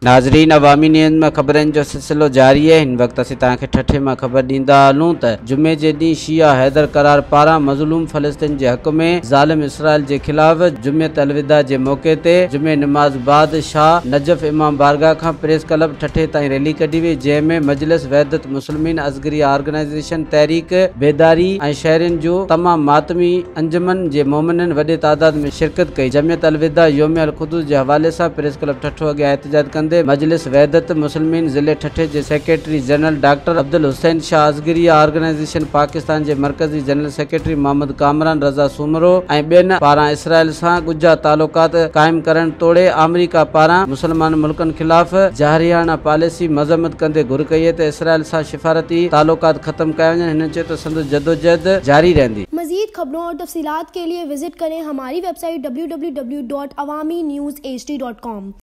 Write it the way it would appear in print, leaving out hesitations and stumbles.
ناظرين عوامي نيوز ۾ خبرن جو سلسلو جاري آهي هن وقت اسين توهان کي ٺٽي مان خبر ڏيندا هلون ته جمعي جي ڏينهن شيعه حيدر ڪرار پاران مظلوم فلسطين جي حق ۾ ظالم اسرائيل جي خلاف جمعيت الوداع جي موقعي تي جمعي نماز بعد شاهه نجف امام بارگاهه کان پريس ڪلب ٺٽي تائين ريلي ڪڍي وئي جنهن ۾ مجلس وحدت مسلمين اصغريه آرگنائيزيشن تحريڪ بيداري ۽ شهرين جون تمام ماتمي انجمن جي مومنن وڏي تعداد ۾ شرڪت ڪئي جمعيت الوداع يوم القدس جي حوالي سان پريس ڪلب ٺٽو اڳيان احتجاج ڪندي مجلس وحدت مسلمين ضلعي ٺٽي جي secretary general doctor Abdulhussain Shah Asgharia organisation Pakistan جي مرڪزي جنرل سيڪريٽري محمد ڪامران رضا سومرو ۽ ٻين پاران اسرائيل سان ڳجها تعلقات قائم ڪرڻ توڙي آمريڪا پاران مسلمان ملڪن خلاف جارحياڻا پاليسي مذمت ڪندي گهر ڪئي ته اسرائيل سان سفارتي تعلقات ختم ڪيا وڃن هنن چيو ته سندس جدوجهد جاري رهندي. مزيد خبرون اور تفصيلات کے لئے وزٽ ڪرين ھماري ويب سائيٽ www.awamiNewsHD.com.